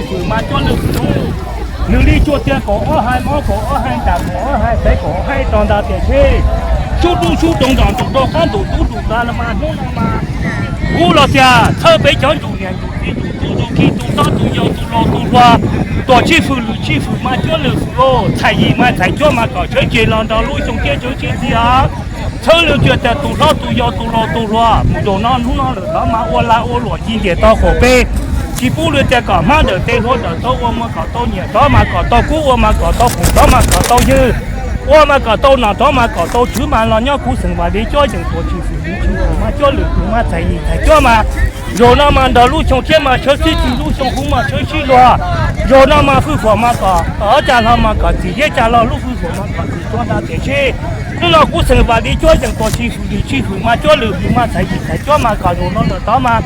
Fwm mas cuab lwg fwm, nws li cuag tiag kaum ob hais mob kaum ob hais nram kaum ob hais xaiv kaum ob hais rau ntawd tiam sis sub dub sub doog nram ntuj rau qab ntuj tub ntuj tas los mas hnub no mas kuv los tias txhawb peb cov ntsum niam ntsum txiv ntsum tub ntsum ki tus hlob tus yau tus laus tus hluas, tuam tsij fwm lwm tsij fwm mas cuab lwg fwm, txhais yim mas txhais cuab mas kom sawv ceg los nrog lub xyoo thiab sawv sib txis os. Txhawb lwm cuag tias tus hlob tus yau tus laus tus hluas mus zaum no hnub no lawm tod mas ua lag ua luam ci ntsim tau qaum peb, tsis pub lwm tias kom hmab dawm tes hlua dawm taw ua mas kom tau nyiam tod mas kom tau kub ua mas kom tau pum tod mas kom tau ywg, ua mas kom tau nom tod mas kom tau tswv mas los nyob kuv xeem Vam Lis cuab yeem tuam tsij fwm lwm tsij fwm mas cuab lwm fwm mas txhais yim txhais cuab mas zaum no mas nrog lub xyoo thiab mas sawv sib txis lub xyoo huv mas sawv sib luag. Zaum no mas fwj huam mas kom ob cag hlo mas kom txim thiab cag hlo lub fwj huam mas kom txim tuag nrag tiam seb hnub no kuv xeem Vam Lis cuab yeem tuam tsij fwm lwm tsij fwm mas cuab lwm fwm mas txhais yim txhais cuab mas kom zaum no lawm tod mas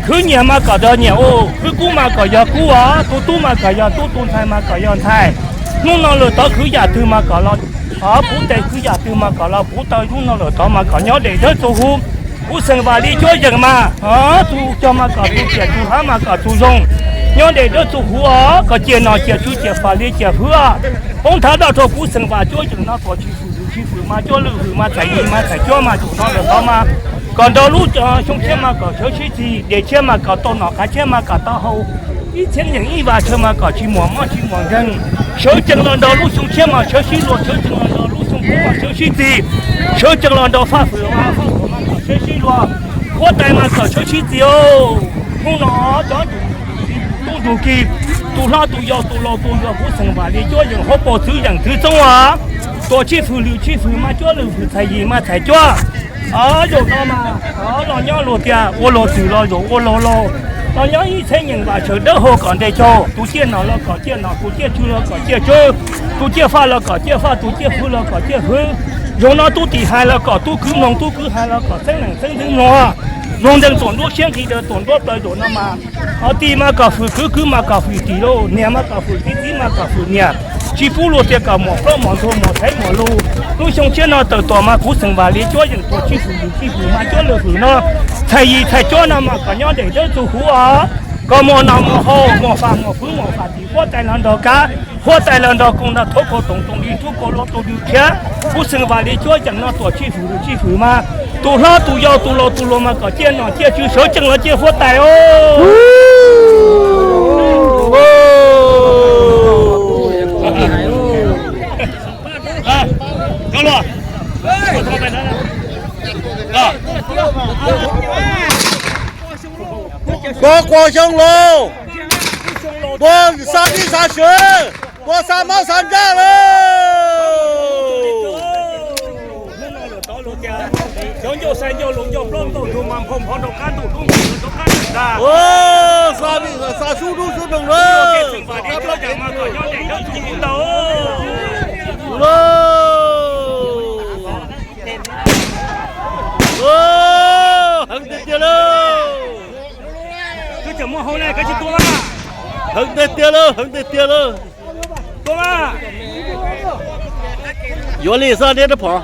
khwv nyiam mas kom nrog nyiam ua, khwv kub mas kom yog kub os, tus tub mas kom yog tub, tus ntxhais mas kom yog ntxhais. Hnub no lawm tod khwv yam twg mas kom los puv tes, khwv yam twg mas kom los puv taw, hnub no lawm tod mas kom nyob deb dawb txuas huv. Kuv xeem Vam Lis cuab yeem mas tus cog mas kom tus ciam, tus hlav mas kom tus zoo, nyob deb dawb txuas huv os, kom ciam nom ciam tswv ciam fam li ciam hwv, poob thav doj rau kuv xeem Vam cuab yeem no tuam tsij fwm lwm tsij fwm mas cuab lwm fwm mas txhais yim mas txhais cuab mas zaum no lawm tod mas kom nrog lub xyoo tshiab mas kom sawv sib txis, dej tshiab mas kom tau nom, qav tshiab mas kom tau haus, ib txhiab yeem ib vas tshaw mas kom tsis muaj mob tsis muaj nkeeg. Sawv tsees los nrog lub xyoo tshiab mas sawv sib luag, sawv tsees los nrog lub xyoo huv mas sawv sib txis, sawv tsees los nrog faj fwm mas faj fwm mas kom sawv sib luag. Huab tais mas kom sawv sib txis os. Hnub no cov tub ntug kis, tus hlob tus yau tus laus tus yau kuv xeem Vam Lis cuab yeem hauv paus txwv yeem txwv txoob os, tuam tsij fwm lwm tsij fwm mas cuab lwm fwm, txhais yim mas txhais cuab. Zaum no mas los nyob luag tias ua luag twm los zaum ua luag laus, los nyob ib txhiab yeem vam sawv dawb hau kom ntes caug, tus ciaj nom los kom ciaj nom, tus ciaj tswv los kom ciaj tswv, tus ciaj faj los kom ciaj faj, tus ciaj hwv los kom ciaj hwv. Zaum no tub tim hais los kom tub kwv mloog, tub kwv hais los kom xeeb leej xeeb ntxwv mloog. Mloog ntees tuam nruab siab nqis daws tuam nruab plaws zaum no mas, ho tij mas kom fwm kwv, kwv mas kom fwm tij lauj, niam mas kom fwm txiv, txiv mas kom fwm niam. Tsis pub luag tias kom muam plaub muam ntug muam xaiv muam lus. Lub xyoo tshiab no tawm tuam mas kuv xeem Vam Lis cuab yeem tuam tsij fwm lwm tsij fwm mas cuab lwm fwm no, txhais yim txhais cuab no mas kom nyob deb dawb txuas huv os, kom muaj noj muaj haus, muaj faj muaj fwv, muaj faj tim huab tais los nrog kab, huab tais los nrog koom nrog thov kau toom toom li rub kau loj rau li khiav. Kuv xeem Vam Lis cuab yeem no tuam tsij fwm lwm tsij fwm mas, tus hlob tus yau tus laus tus hluas mas kom ciaj nom ciaj tswv, sawv tsees los ciaj huab tais os. Koj quas xyoo laus, tua xa tib xa swv, tua xa mab xa ntsaj lawm. Cov ncauj sai ncauj lus ncauj plaub ncauj ntug mas nphau nphov rau qab ntuj dub nphau rau qab ntuj dag. Xa sub dub sub doog lawm. Heev tiag tiag lauj. Heev tiag tiag lauj, heev tiag tiag lauj. Yuav li xoj deb rab phom.